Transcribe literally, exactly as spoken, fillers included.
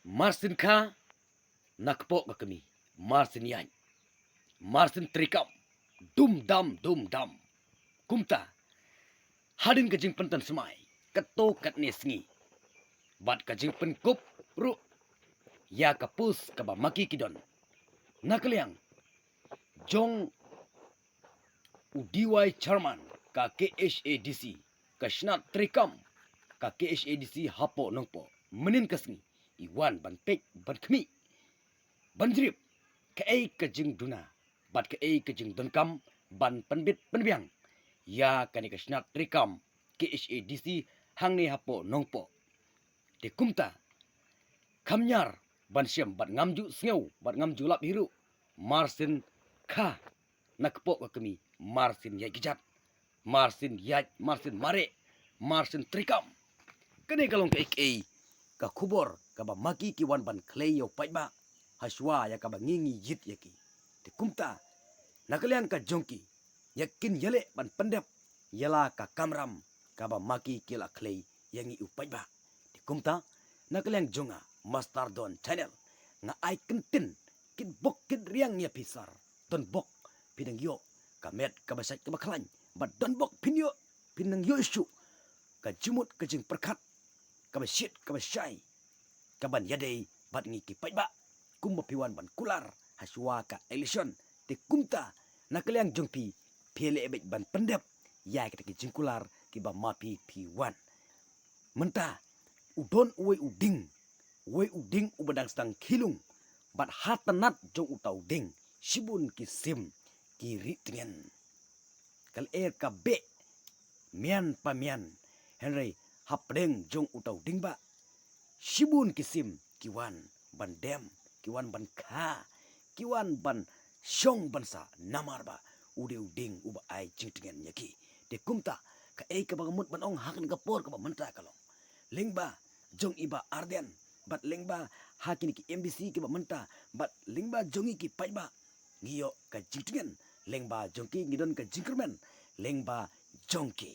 Marsien kha na kpoh ka kmie, marsien ïaid, marsien treikam, dum dam dum dam. Kumta hadien ka jingpyntan smai katto katne sngi bad ka jingpynkup ruh ïa ka post kaba ma ki ki don na ka liang jong u D Y chairman ka K H A D C, ka shnat treikam ka K H A D C hapoh Nongpoh, mynnin ka sngi i wan ban peit ban khmih ban jrip kaei ka jingduna bad kaei ka jingdonkam ban pynbit pynbiang ïa kane ka shnat treikam K H A D C hangne hapoh Nongpoh. Te kumta kham ñiar ban shem bad ngam ju sngew bad ngam ju lap hi ruh, marsien kha na kpoh ka kmie, marsien ïaid kjat, marsien ïaid, marsien mareh, marsien treikam. Kane ka long kaei kaei ka khubor kaba ma ki ki wan ban khlei ïa u paidbah ha shuwa ïa kaba ngi ngi ïit ïa ki. Te kumta na ka liang ka jong ki ïa kin ïaleh ban pyndep ïa la ka kamram kaba ma ki ki la khlei ïa ngi u paidbah. Te kumta na ka liang jong nga Master Don Channel, nga ai kyntien, kit bok kit riang ïa phi sar, don bok phi nang ïoh ka met kaba shait kaba khlaiñ, bad don bok phin ïoh, phin nang ïoh shuh ka jingmut ka jingpyrkhat kaba shit kaba shai kaban ïadei bad ngi ki paidbah kumba phi wan ban kular ha shuwa ka election. Te kumta na ka liang jong phi, phi leh beit ban pyndep ïa kita ki jingkular kiba ma phi phi wan. Mynta u don uwei u dieng, uwei u dieng uba dang sdang khilung, bad ha tnat jong uta u dieng shibun ki sim ki ri tngen. Ka lyer ka beh mian pa mian, hynrei hapdeng jong uta u dieng bah shibun ki sim ki wan ban dem, ki wan ban kha, ki wan ban shong ban sah, namar ba u dei u dieng uba ai jingtngen ïa ki. Te kumta kaei kaba nga mut ban ong ha kane ka por kaba mynta ka long, lyngba jong i Bah Ardent bad lyngba ha kine ki M D C kiba mynta bad lyngba jong ngi ki paidbah, ngi ïoh ka jingtngen, lyngba jong ki ngi don ka jingkyrmen, lyngba jong ki